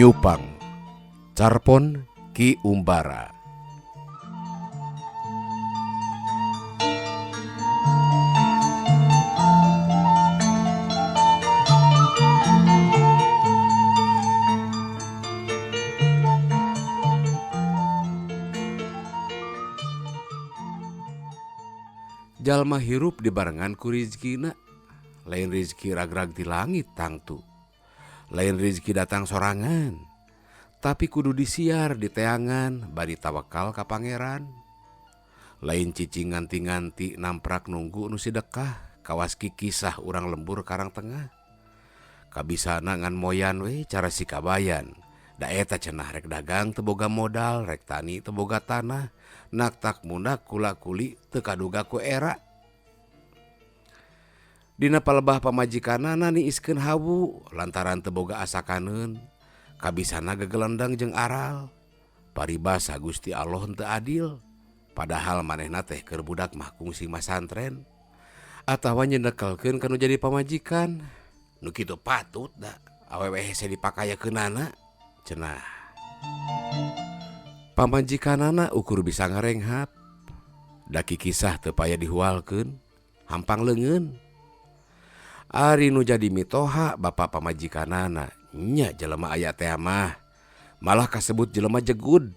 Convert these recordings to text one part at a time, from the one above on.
Nyupang Carpon Ki Umbara. Jalma hirup dibarengan ku rizkina, lain rizki ragrag ti langit tangtu, lain rizki datang sorangan, tapi kudu disiar di teangan bari tawakal ka pangeran. Lain cicing nganti-nganti namprak nunggu nu sidekah kawas kikisah urang lembur Karang Tengah. Kabisana ngan moyan we cara si kabayan. Da eta cenah rek dagang teu boga modal, rek tani teu boga tanah, naktak mundak kula kuli teu kaduga ku era. Dina palebah pamajikanana niiskeun hawu lantaran teu boga asakaneun, kabisana gegelendeng jeung aral. Paribasa Gusti Allah henteu adil, padahal manehna teh keur budak mah kungsi masantren atawa nyenekelkeun ka nu jadi pamajikan. Nu kitu patut da awewe hese dipakayakeunana cenah. Pamajikanana ukur bisa ngarenghap, da kikisah teu paya dihualkeun, hampang leungeun. Ari nu jadi mitoha bapa pamajikanana nya jelema aya teh mah malah kasebut jelema jegud,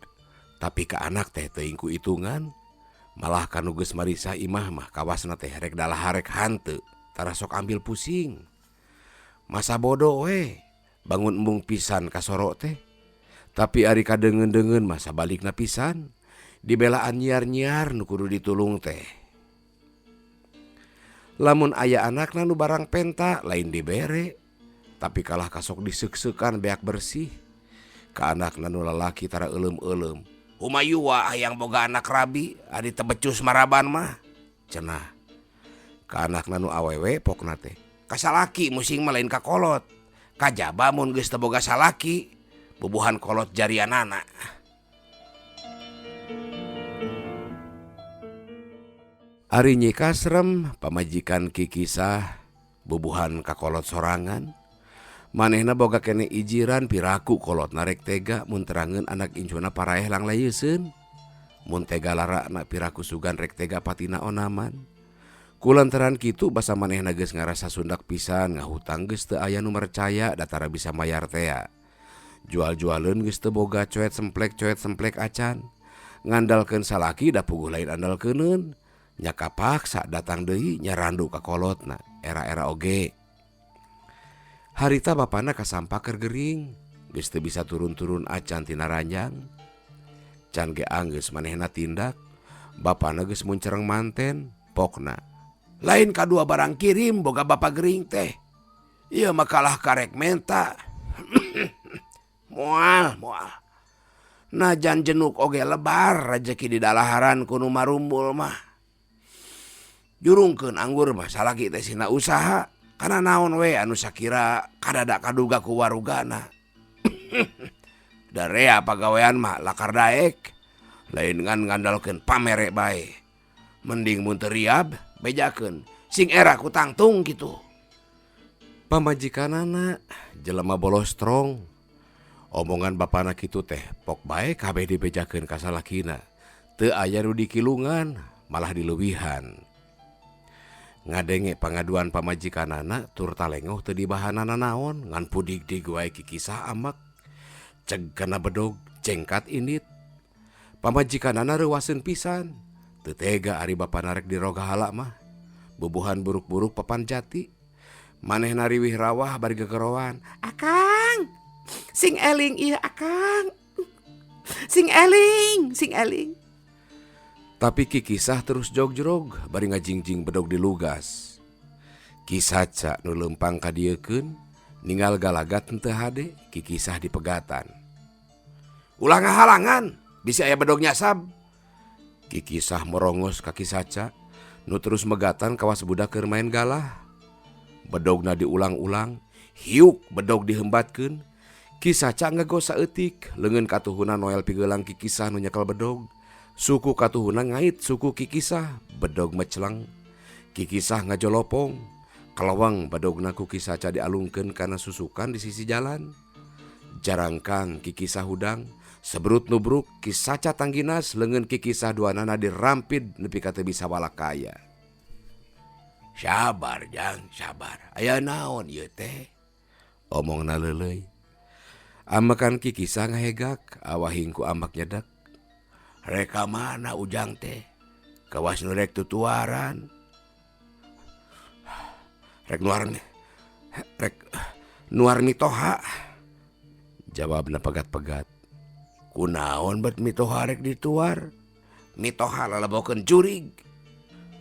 tapi ka anak teh teuing ku itungan. Malah ka nu geus marisa imah mah kawasna teh rek dalahar rek hanteu, tara sok ambil pusing. Masa bodoh we, bangun embung pisan kasoro teh. Tapi ari kadeungeun-deungeun mah sabalikna pisan, dibelaan nyiar-nyiar nu kudu ditulung teh. Lamun aya anakna nu barang penta lain dibere, tapi kalah kasok diseuk-seukan beak bersih. Ka anakna nu lalaki tara euleum-euleum. Humayua hayang boga anak rabi, ari teu becus maraban mah cenah. Ka anakna nu awewe pokna teh, ka salaki musing mah lain ka kolot. Kajaba mun geus teu boga salaki, bubuhan kolot jarianana. Ari Nyi Kasrem pamajikan kikisah bubuhan kakolot sorangan. Manehna boga kene ijiran piraku kolot narek tega mun terangeun anak incuna paraeh langlayeuseun. Mun tega larakna piraku sugan rek tega patina onaman. Kulantaran kitu basa manehna geus ngarasa sundak pisan ngahutang geus teu aya nu mercaya datara bisa mayar tea. Jual-jualeun geus teu boga coet semplek acan. Ngandalkeun salaki da puguh lain andalkeuneun. Nya kapaksa datang deui nyarandu ka kolotna era-era oge. Harita bapana kasampak keur gering, geus teu bisa turun-turun acan tina ranjang. Can ge anggeus manehna tindak, bapana geus muncereng manten, pokna. Lain kadua barang kirim boga bapa gering teh. Ieu mah kalah karek menta. Moal, moal. Najan jenuk oge lebar rejeki di dalaharan ku nu marumbul mah. Jurungkeun anggur mah salaki teh sina usaha. Kana naon we anu sakira kadada kaduga ku warugana. Darea pagawean mah lakar daek. Lain ngan ngandalkeun pamere bae. Mending mun teu riab bejakeun sing era ku tangtung kitu. Pamajikanana jelema bolos strong. Omongan bapana kitu teh pok bae kabeh dibejakeun ka salakina. Teu aya nu dikilungan malah dileuwihan. Ngadenge pangaduan pamajikanana tur talengoh teu dibahanana naon ngan pudig-dig wae kikisah amak. Ceg kana bedog cengkat indit. Pamajikanana reuwaseun pisan. Teu tega ari bapana rek dirogahala mah. Bubuhan buruk-buruk papan jati. Manehna riwih rawah bari gegeroan. Akang, sing eling ieu akang. Sing eling, sing eling. Tapi kikisah terus jogrog bari ngajingjing bedog di lugas. Kisaca nu leumpang kadiekeun ninggal galagat henteu hade kikisah dipegatan. Ulah ngahalangan bisi aya bedog nyasab. Kikisah merongos ka Kisaca nu terus megatan kawas budak keur main galah. Bedogna diulang-ulang, hiuk bedog dihembatkeun. Kisaca ngagos saeutik leungeun katuhuna noel pigelang kikisah nu nyekel bedog. Suku katuhuna ngait suku kikisah, bedog meceleng. Kikisah ngajolopong, kalawang bedogna ku Kisaca dialungkeun kana susukan di sisi jalan. Jarangkang Kikisah hudang, sebrut nubruk Ki Saca tangginas leungeun Kikisah duanana dirampid nepi ka teu bisa walakaya. Sabar jang, sabar. Aya naon ieu teh? Omongna leuleuy. Ambekan Kikisah ngahegak, awahing ku ambek nyedek. Rek ka mana ujang teh? Kawas nu rek tutuaran. Rek nuar rek nuar mitoha. Jawabna pegat-pegat. Kunaon bet mitoha rek dituar? Mitoha lalebokeun jurig.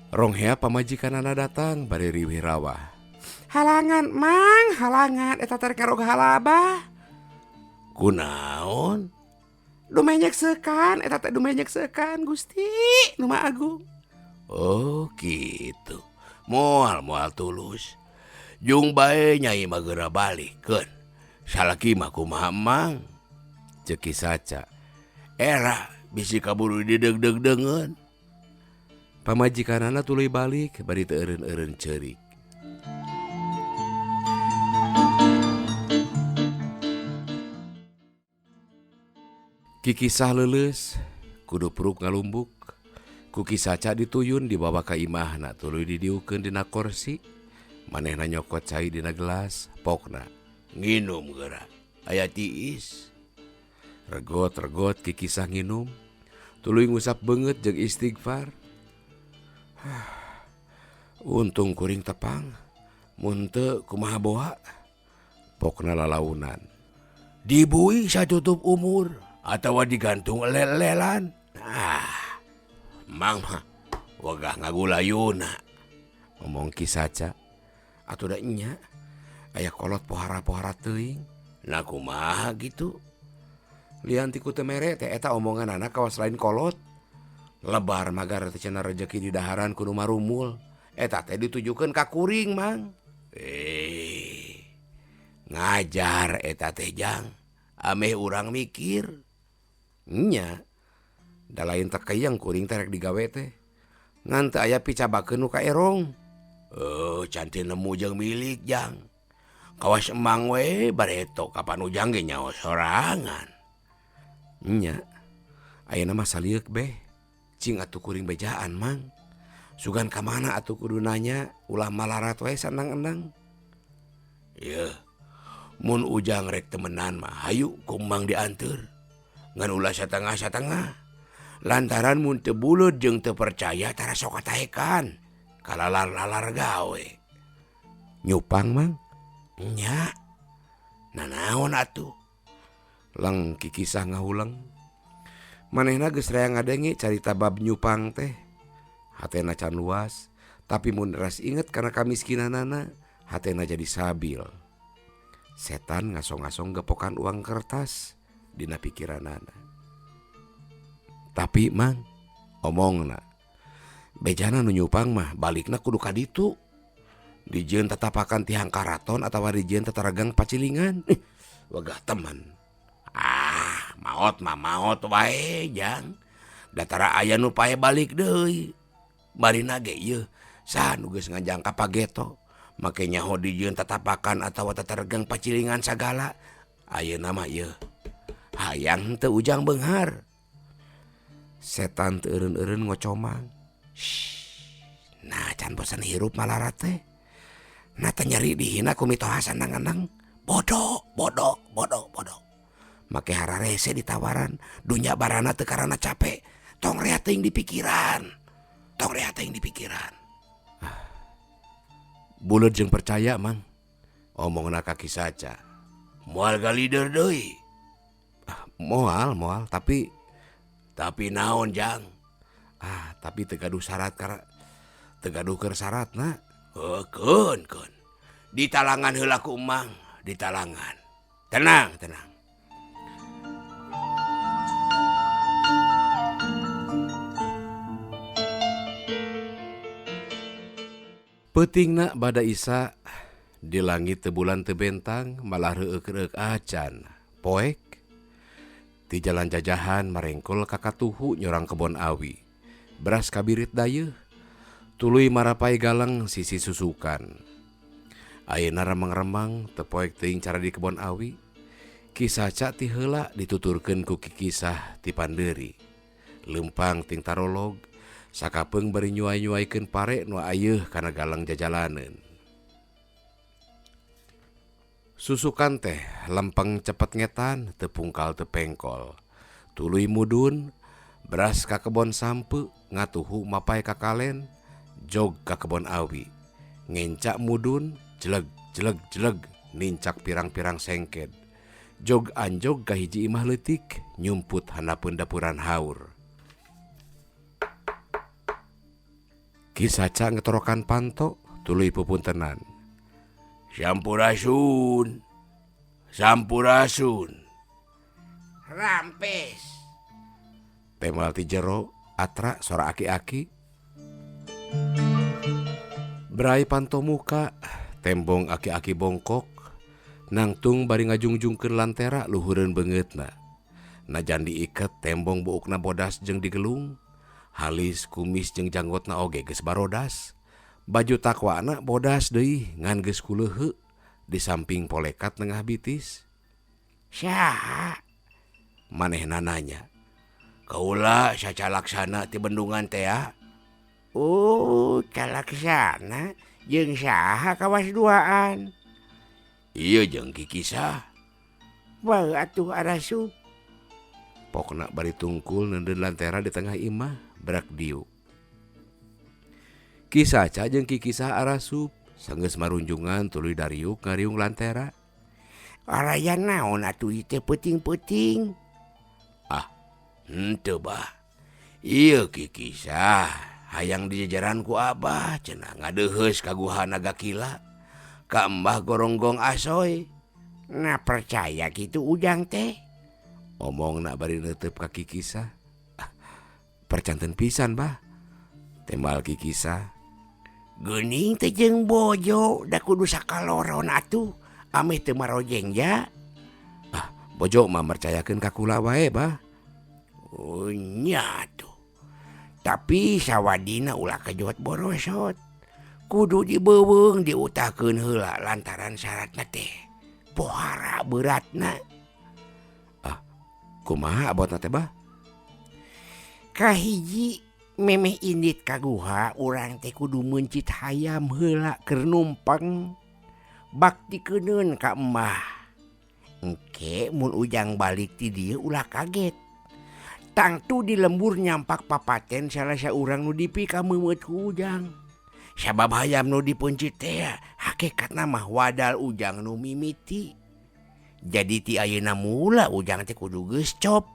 Ronghea pamajikanana datang bari riwih rawah. Halangan mang, halangan eta teh rek ngarog halabah. Kunaon? Dumenyek seukan, eta teh dumenyek seukan Gusti nu Maha Agung. Oh gitu. Moal moal tulus. Jung bae nyai mah geura balikeun. Salaki mah kumaha mang? Ceuk Ki Saca. Era bisi kaburu dideugdeug-deungeun. Pamajikanana tuluy balik bari teu eureun-eureun ceurik. Kikisah leuleus, kudu puruk ngalumbuk. Ku Ki Saca dituyun dibawa ka imahna tuluy didiukeun dina korsi. Manehna nyokot cai dina gelas, pokna nginum geura. Aya tiis. Regot-regot Kikisah nginum, tuluy ngusap beungeut jeung istighfar. Untung kuring tepang, mun teu kumaha boa. Pokna lalaunan. Dibui satutup umur atawa digantung lel-lelan. Ah, mang mah wegah ngagulayuna. Omong Ki Saca. Atuh da nya aya kolot pohara-pohara teuing. Nah kumaha gitu? Lian ti ku teu mere teh eta omonganana kawas lain kolot. Lebar magar teh cenah rejeki di daharan kudu marumul. Eta teh ditujukeun ka kuring mang. Ngajar eta teh jang. Ameh urang mikir. Nya. Da lain teh kayang kuring teh rek digawe teh. Ngan teu aya picabakeun nu ka erong. Can teu nemu jeung milik jang. Kawas emang we bareto kapan ujang ge nyaho sorangan. Nya. Ayeuna mah salieuk beh. Cing atuh kuring bejaan mang. Sugan ka mana atuh kudu nanya ulah malarat we sanang-enang. Yeuh. Mun ujang rek temenan mah hayu ku emang dianteur. Ngan ulah satengah-satengah. Lantaran mun teu buleud jeung teu percaya tara sok kataekan. Kalalar-lalar gawe. Nyupang mang? Nya. Nanaon atuh? Leng Kikisah ngahuleng. Manehna geus rea ngadenge carita bab nyupang teh. Hatena can luas, tapi mun ras inget kana kamiskinanana, hatena jadi sabil. Setan ngasong-ngasong gepokan uang kertas dina pikiranana. Tapi mang, omongna, bejana nu nyupang mah balikna kudu ka ditu. Dijieun tatapakan tihang karaton atawa dijieun tataragang pacilingan. Wegah teman. Ah, maot mah maot wae jang. Datara aya nu pae balik deui. Barina ge ieu saha nu geus nganjang ka pageto. Make nyaho dijieun tatapakan atawa tataregang pacilingan sagala. Ayeuna mah ieu hayang teu ujang beunghar. Setan teu eureun-eureun ngocomang. Nah can bosan hirup malarat teh. Nah teh nyeri dihina ku mitoha sanang-anang. Bodoh, bodoh, bodoh, bodoh. Make hararese ditawaran, dunya barana teu karana capek. Tong rea teuing di pikiran. Tong rea teuing di pikiran. Buleud jeung percaya mang. Omongna ka Ki Saca. Moal galider deui. Moal, moal, tapi naon jang? Ah, tapi teu gaduh syarat kara teu gaduh keur syaratna. Heuh, keun keun. Ditalangan heula ku emang, ditalangan. Tenang, tenang. Peutingna bada Isa di langit teu bulan teu bentang malah reueuk-reueuk acan. Poek ti jalan jajahan marengkol ka katuhu nyorang kebon awi. Beras kabirit dayeuh tuluy marapai galang sisi susukan. Ayeuna remang-remang teu poek teuing cara di kebon awi. Ki Saca ti heula dituturkeun ku Ki Kisah ti pandeuri. Leumpang ting tarolog, sakapeung bari nyuai-nyuaikeun pare nu ayeuh kana galang jajalaneun. Susukan teh lempeng cepet ngetan teu pungkal teu pengkol. Tuluy mudun, beras ka kebon sampeu, ngatuhu mapay ka kalen, jog ka kebon awi. Ngenca mudun, jeleg jeleg jeleg nincak pirang-pirang sengked. Jog anjog ka hiji imah leutik, nyumput handapeun dapuran haur. Ki Saca ngetorokan panto, tuluy pupuntenan. Sampurasun. Sampurasun. Rampes. Temal ti jero, atra sora aki-aki. Brai panto muka, tembong aki-aki bongkok, nangtung bari ngajungjungkeun lantera luhureun beungeutna. Najan diiket tembong buukna bodas jeung digelung, halis kumis jeung janggotna oge geus barodas. Baju takwana bodas deui ngan geus kuleuheu di samping polekat nengah bitis. Saha? Manehna nanya. Kaula Saca Laksana ti bendungan teh ya. Oh, Calaksana jeung saha kawas duaan? Ieu jeung Ki Kisah. Bae atuh arasup. Pokna bari tungkul neundeun lantera di tengah imah berak diuk. Ki Saca jeung Ki Kisah arasup, sanggeus marunjungan tuluy dariuk ngariung lantera. Araya naon atuh ieu teh peuting-peuting? Ah, henteu bah. Ieu Ki Kisah hayang dijajaran ku abah cenah ngadeuheus ka guha naga kila. Ka Mbah Goronggong Asoy. Nah percaya kitu ujang teh. Omongna bari neuteup ka Ki Kisah. Ah, percanten pisan bah. Tembal Ki Kisah. Geuning teh jeung bojo da kudu sakaloron atuh ameh teu marojeng ja. Ah, bojo mah mercayakeun ka kula wae bah. Oh nya atuh. Tapi sawadina ulah kejot borosot. Kudu dibeuweung diutahkeun heula lantaran syaratna teh pohara beratna. Ah, kumaha abotna teh bah? Kahiji memeh indit ka guha urang teh kudu meuncit hayam heula keur numpang bakti keuneun ka embah. Engke mun ujang balik ti dieu ulah kaget. Tangtu di lembur nyampak papaten salah saurang nu dipikameumeut ku ujang. Sabab hayam nu dipeuncit teh hakikatna mah wadal ujang nu mimiti. Jadi ti ayeuna mula ujang teh kudu geus cop.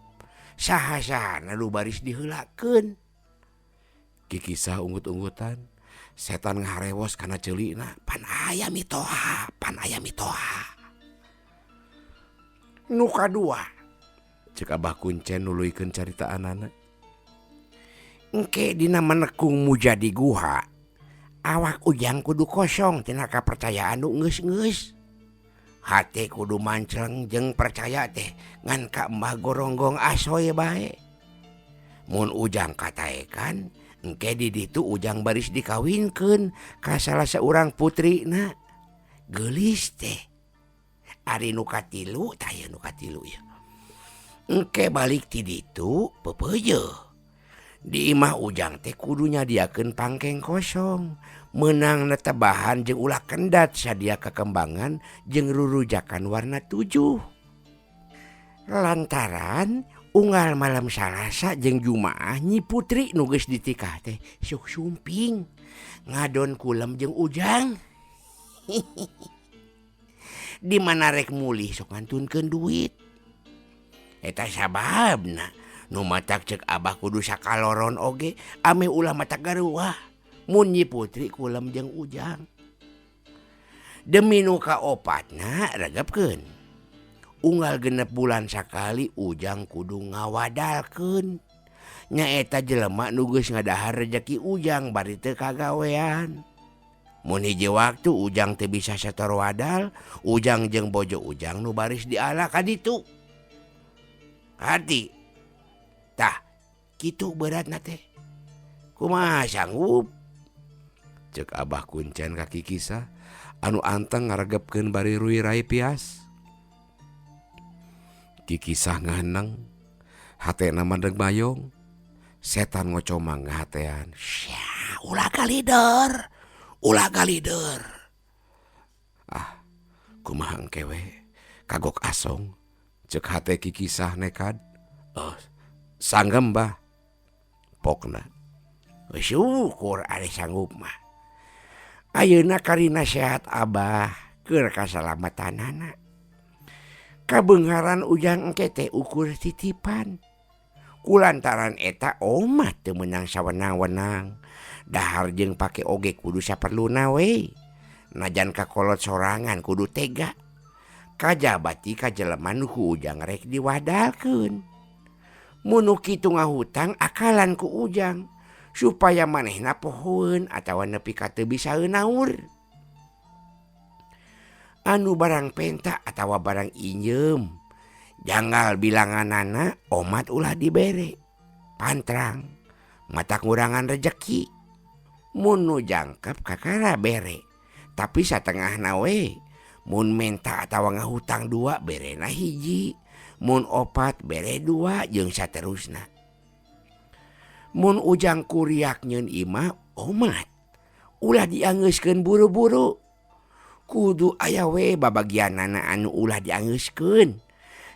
Saha-sahana nu baris diheulakeun. Ki Kisah unggut-unggutan, setan ngaharewos kana ceulina, pan aya mitoha, pan aya mitoha. Nu kadua, cek Abah Kuncen nuluykeun caritaanana. Engke dina menekung mujadi guha, awak ujang kudu kosong tina kapercayaan nu geus-geus. Hate kudu mancleng jeung percaya teh ngan ka Mbah Goronggong Asoy bae. Mun ujang kataekan, engke di ditu ujang baris dikawinkeun ka salah saurang putrina. Geulis teh. Ari nu katilu tah ieu nu katilu ieu. Engke balik ti ditu peupeujeuh. Di imah ujang teh kudu nyadiakeun pangkeng kosong, meunang netebahan jeung ulah kendat sadia kekembangan jeung rurujakan warna 7. Lantaran unggal malam Salasa jeung Jumaah Nyi Putri nu geus ditikah teh sok sumping ngadon kulem jeung ujang. Di mana rek mulih sok ngantunkeun duit. Eta sababna nu matak cek abah kudu sakaloron oge ameh ulah matak garuwah mun Nyi Putri kulem jeung ujang. Demi nu kaopatna regepkeun. Unggal genep bulan sakali ujang kudu ngawadalkeun. Nyaeta jelema nu geus ngadahar rejeki ujang bari teu kagawean. Mun hiji waktu ujang teu bisa sator wadal, ujang jeung bojo ujang nu baris diala ka ditu. Harti. Tah, kitu beratna teh. Kumaha sanggup? Cek Abah Kuncen ka Ki Kisah anu anteng ngaregepkeun bari ruirai pias. Kikisah ngaheneng, hatena mandeg mayong, setan ngocomang ngahatean. Sia, ulah galider, ulah galider. Ah, kumaha engke we, kagok asong, ceuk hate Kikisah nekad. Oh, sanggem bah. Pokna. Syukur ari sanggup mah. Ayeuna karina sehat Abah keur kasalamatanana. Kabeungharan Ujang engke teh ukur titipan. Kulantaran eta omat teu meunang sawenang-wenang. Dahar jeung pake oge kudu saperluna we. Najan kakolot sorangan kudu tega. Kajaba ti ka jelema nu ku Ujang rek diwadalkeun. Mun nu kitu ngahutang akalan ku Ujang supaya manehna pohoeun atawa nepi ka teu bisa naur. Anu barang penta atawa barang injem janggal bilanganana omat ulah dibere. Pantrang mata ngurangan rejeki. Mun nu jangkep kakara bere, tapi satengahna we. Mun menta atawa ngahutang 2 berena 1, mun 4 bere 2 jeung saterusna. Mun Ujang kuriak nyeun imah omat ulah diangeuskeun buru-buru. Kudu aya we babagianana anu ulah diangeuskeun.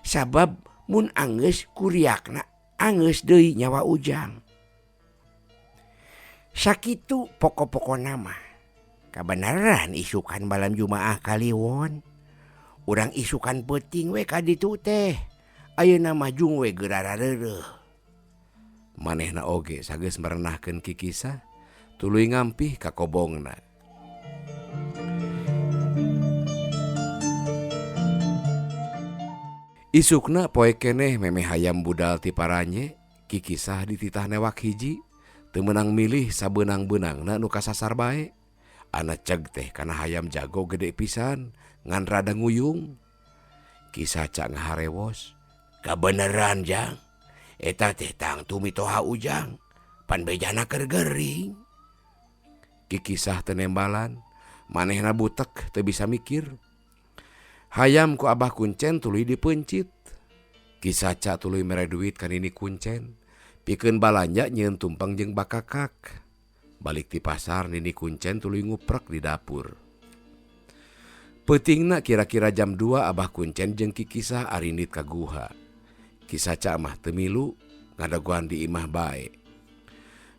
Sabab mun anggeus kuriakna anggeus deui nyawa Ujang. Sakitu pokok-pokona mah. Kabeneran isukan malam Jumaah kaliwon. Urang isukan peuting we ka ditu teh. Ayeuna mah jung we geura rareureuh. Manehna oge sageus merenahkeun Kikisah, tuluy ngampih ka kobongna. Isukna poe keneh memeh hayam budal ti paranye, Kikisah dititah newak hiji, teu meunang milih sabeunang-beunangna nu kasasar bae. Ana ceg teh kana hayam jago gede pisan, ngan rada nguyung. Kisah cak ngaharewos, kabeneran Jang, eta teh tangtu mitoha Ujang, pan bejana keur gering. Kikisah teu nembalan, manehna butek teu bisa mikir. Hayam ku Abah Kuncen tuluy dipeuncit. Kisaca tuluy mere duit ka Nini Kuncen, pikeun balanja nyieun tumpeng jeung bakakak. Balik ti pasar Nini Kuncen tuluy nguprek di dapur. Peutingna kira-kira jam 2 Abah Kuncen jeung Kikisah arindit ka guha. Kisaca mah teu milu, ngadagoan di imah bae.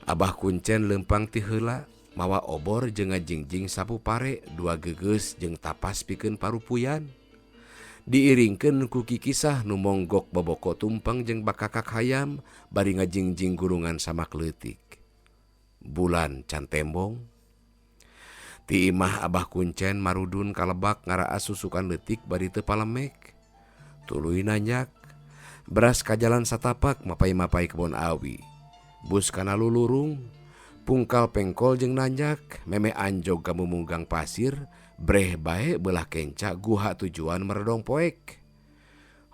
Abah Kuncen leumpang ti heula, mawa obor jeung ngajingjing sapu pare, 2 gegeus jeung tapas pikeun parupuyan. Diiringkeun ku Kikisah nu monggok boboko tumpeng jeung bakakak hayam bari ngajingjing gulungan samak leutik. Bulan can tembong. Ti imah Abah Kuncen marudun kalebak ngaraas susukan leutik bari teu palemek. Tuluy nanjak, beras ka jalan satapak mapai-mapai kebon awi. Bus kana lulurung, pungkal pengkol jeung nanjak, meme anjog ka mumunggang pasir, breh bae belah kenca guha tujuan meredong poek.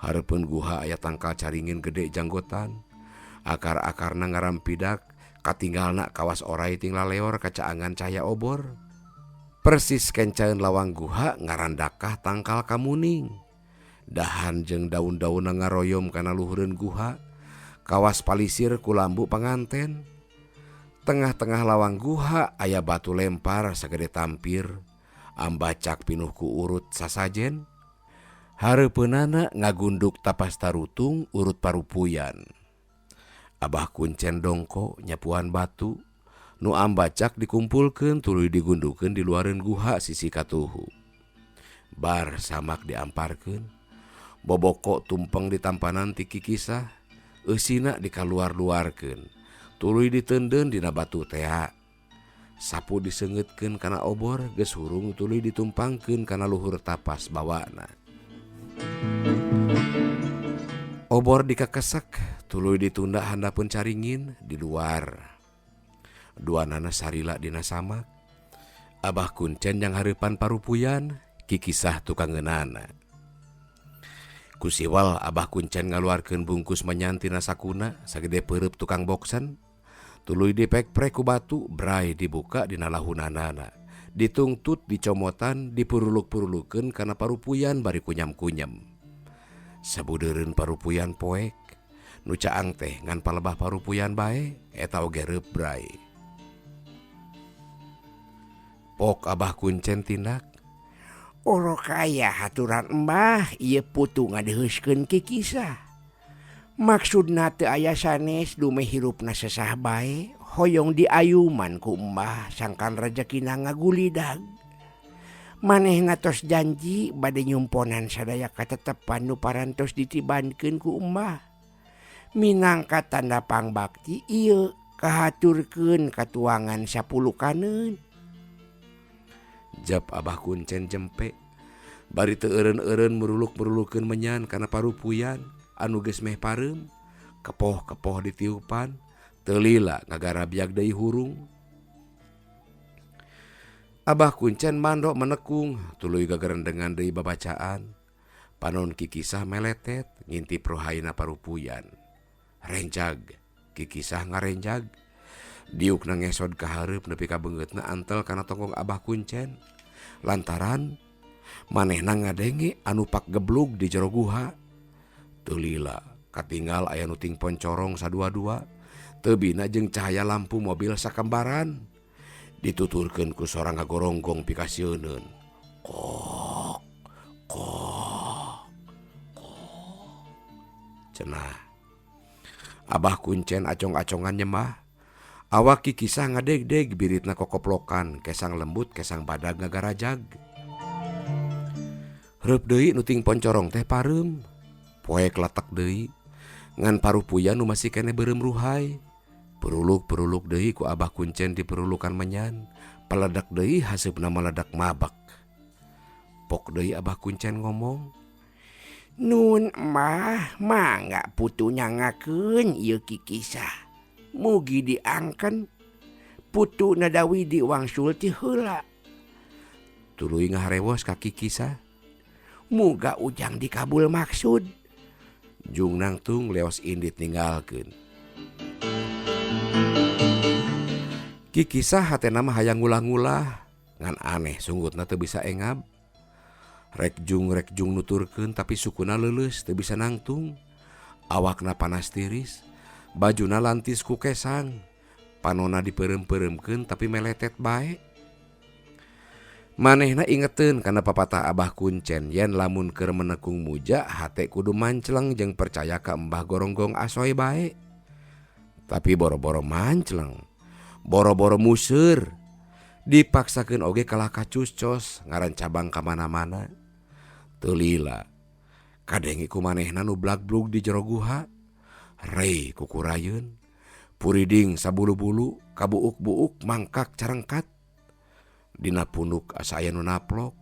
Hareupeun guha aya tangkal caringin gede janggotan. Akar-akarna ngarampidak, katinggalna kawas orai ting laleor kacaangan cahaya obor. Persis kencaeun lawang guha ngarandakah tangkal kamuning. Dahan jeung daun-daunna ngaroyom kana luhureun guha. Kawas palisir ku lambu panganten. Tengah-tengah lawang guha aya batu lempar sagede tampir. Ambacak pinuh ku urut sasajen. Hareupeunana ngagunduk tapas tarutung urut parupuyan. Abah Kuncen dongko nyapuan batu. Nu ambacak dikumpulkeun tuluy digundukeun di luareun guha sisi katuhu. Bar samak diamparkeun. Boboko tumpeng ditampanan ti Kikisah, eusina dikaluar-luarkeun. Tuluy diteundeun dina batu tea. Sapu diseungeutkeun kana obor, geus hurung tuluy ditumpangkeun kana luhur tapas bawana. Obor dikakesak, tuluy ditunda handapeun caringin di luar. Duanana sarila dina samak. Abah Kuncen yang hareupan parupuyan, Kikisah tukang ngeunana. Kusiwal Abah Kuncen ngaluarkeun bungkus menyan tina sakuna sagede peureub tukang boksan. Tuluy dipekprek ku batu, bray dibuka dina lahunanana. Ditungtut dicomotan, dipuruluk-purulukeun kana parupuyan bari kunyam-kunyam. Sabudeureun parupuyan poek nu caang teh ngan palebah parupuyan bae eta oge reupbray. Pok Abah Kuncen tindak. Oro kaya haturan embah ieu putu ngadeheuskeun kikisah. Maksudna teu aya sanes dumeh hirupna sesah bae hoyong diayuman ku embah sangkan rejekina ngagulidag. Manehna tos janji bade nyumponan sadaya katetepan nu parantos ditibankeun ku embah. Minangka tanda pangbakti ieu kahaturkeun katuangan 10 kaneun. Jap Abah Kuncen jempe bari teu eureun-eureun meruluk-merulukeun menyan kana parupuyan anu geus meh pareum, kepoh-kepoh ditiupan, teu lila ngagarabiag deui hurung. Abah Kuncen mandok menekung tuluy gagarendengan deui babacaan. Panon kikisah meletet ngintip rohaina parupuyan. Renjag, kikisah ngarenjag. Diukna ngesod ka hareup nepi ka beungeutna antel kana tongkong Abah Kuncen. Lantaran manehna ngadenge anu pak geblug di jero guha. Teu lila katinggal aya nu ting poncorong sadua-dua, teu bina jeung cahaya lampu mobil sakembaran. Dituturkeun ku sora ngagoronggong pikasieuneun. Kok kok kok cenah. Abah Kuncen acong-acongan nyemah. Awak kikisah ngadegdeg biritna kokoplokan, kesang lembut kesang badag ngagarajag. Reup deui nu ting poncorong teh pareum. Poek letek deui ngan parupuyan nu masih keneh beureum ruhai. Peruluk-peruluk deui ku Abah Kuncen diperulukan menyan, peledak deui haseupna meledak mabak. Pok deui Abah Kuncen ngomong, "Nun mah mangga putu nyangakeun ieu kikisah. Mugi diangken putu nadawidi wangsul ti heula." Tuluy ngaharewos ka kikisah. Muga ujang dikabul maksud. Jung nangtung leos indit ninggalkeun. Kikisah hatena mah hayang ngulah-ngulah, ngan aneh sunggutna teu bisa engab. Rek jung nuturkeun tapi sukuna leuleus teu bisa nangtung. Awakna panas tiris, bajuna lantis ku kesang, panona dipeureum-peureumkeun tapi meletet bae. Manehna ingeteun kana papatah Abah Kuncen yen lamun keur menekung muja hate kudu mancleng jeung percaya ka Embah Goronggong asoy bae. Tapi boro-boro mancleng, boro-boro museur, dipaksakeun oge kalah kacuscos ngaran cabang ka mana-mana. Teu lila kadenge ku manehna nu blag-blug di jero guha. Rei kukurayeun, puriding sabulu-bulu, kabuuk-buuk mangkak carengkat. Dina punuk asa aya nu naplok,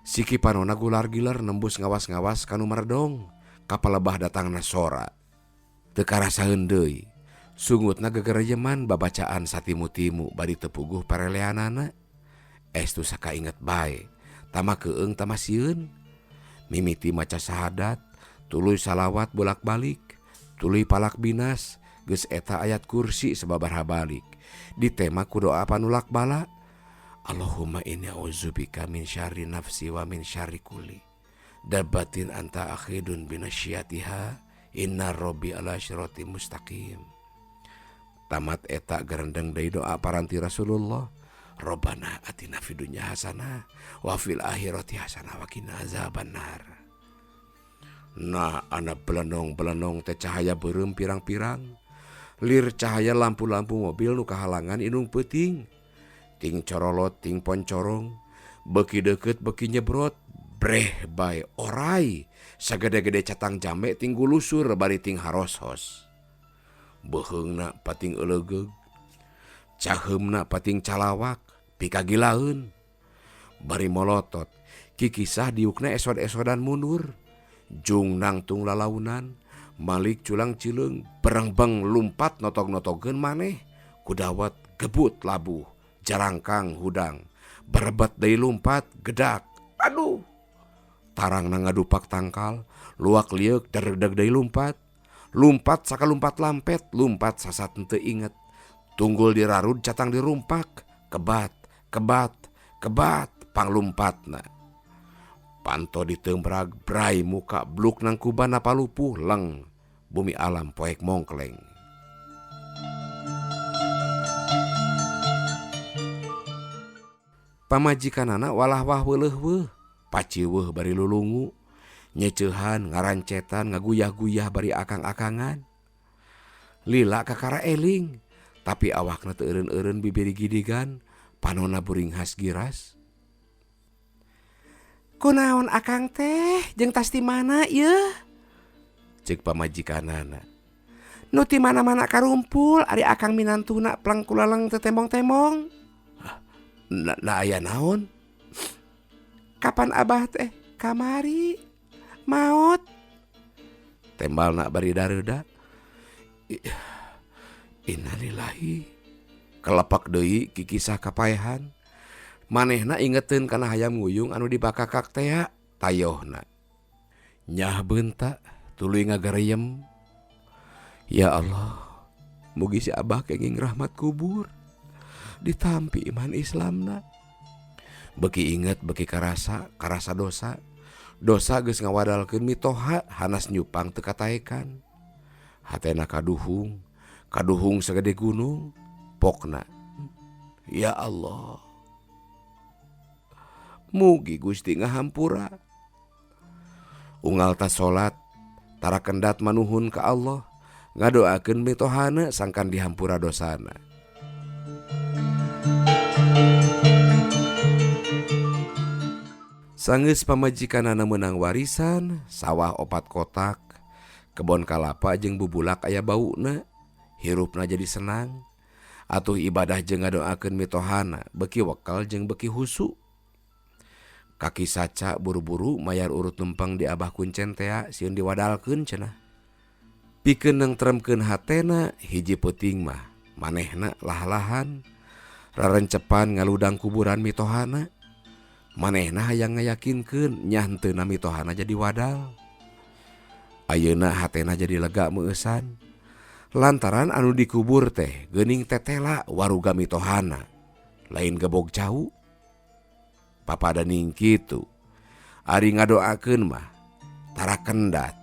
siki panona gular-gilar nembus ngawas-ngawas kanu meredong, kapalebah datangna sora. Teu karasaeun deui, sungutna gegerejeman babacaan satimu-timu bari teu puguh pareleanana. Estu sakainget bae, tama keung tama sieun. Mimiti maca sahadat, tuluy salawat bolak-balik, tuluy palak binas, geus eta ayat kursi sababaraha balik. Ditema ku doa panulak bala. Allahumma inni a'udzubika min syarri nafsi wa min syarri kulli dabbatin anta akhidun binasyatiha inna rabbi ala syirati mustaqim. Tamat eta gerendeng deui doa paranti Rasulullah. Robbana atina fid dunya hasanah wa fil akhirati hasanah wa qina azabannar. Nah, ana belenong-belenong teh cahaya beureum pirang-pirang. Lir cahaya lampu-lampu mobil nu kahalangan indung peuting. Ting corolot ting poncorong, beki deket beki nyebrot, breh bae orai, sagede-gede catang jambe ting gulusur bari ting haroshos. Beuheungna pating eulegeug, caheumna pating calawak, pikagilaeun. Bari molotot, kikisah diukna esod-esodan mundur. Jung nangtung lalaunan, malik culang cileung, berengbeng lumpat notog-notogeun maneh, kudawat gebut labuh. Jarangkang hudang, berebet deui lumpat, gedak. Aduh. Tarangna ngadupak tangkal, luak lieuk derdeg deui lumpat. Lumpat sakalumpat lampet, lumpat sasat henteu inget. Tunggul dirarud catang dirumpak, kebat, kebat, kebat panglumpatna. Panto ditembrag brai muka bluk nangkuban napalupuh leng bumi alam poek mongkleng. Pamajikanana walah-wah weuleuh-weuh, paciweuh bari lulungu, nyeceuhan ngarancetan ngaguyah-guyah bari akang-akangan. Lila kakara eling, tapi awakna teu eureun-eureun bibiri gidigan, panonna buringhas giras. Kunaon akang teh jeung tas ti mana yeuh? Ceuk pamajikanana. Nu ti mana-mana karumpul ari akang minantuna pleng kulaleng teu tembong-tembong. Nah aya naon? Kapan abah teh kamari maot? Tembalna bari dareuda. Innalillahi. Kelepak deui kikisah kapaehan. Manehna ingeteun kana hayam nguyung anu dibakakak tea tayohna. Nyah beunta tuluy ngagareyem. Ya Allah, mugi si abah kenging rahmat kubur. Ditampi iman Islamna. Beki inget beki karasa, karasa dosa. Dosa geus ngawadalkeun mitoha hanas nyupang teu kataekan. Hatena kaduhung, kaduhung sagede gunung, pokna. Ya Allah, mugi Gusti ngahampura. Unggal ta salat, tara kendat manuhun ka Allah, ngadoakeun mitohana sangkan dihampura dosana. Sanggeus pamajikanana meunang warisan, sawah 4 kotak, kebon kalapa jeung bubulak aya bauna, hirupna jadi senang. Atuh ibadah jeung ngadoakeun mitohana, beuki wekel jeung beuki husu. Kaki saca buru-buru mayar urut numpang di abah kuncen tea sieun diwadalkeun cenah. Pikeun nengtremkeun hatena hiji peuting mah manehna lah-lahan rarencepan ngaludang kuburan mitohana. Manehna hayang ngayakinkeun nya henteuna mitohana jadi wadal. Ayeuna hatena jadi lega meueusan. Lantaran anu dikubur teh geuning tetela waruga mitohana, lain gebog cau. Papadaning kitu, ari ngadoakeun mah tara kendat.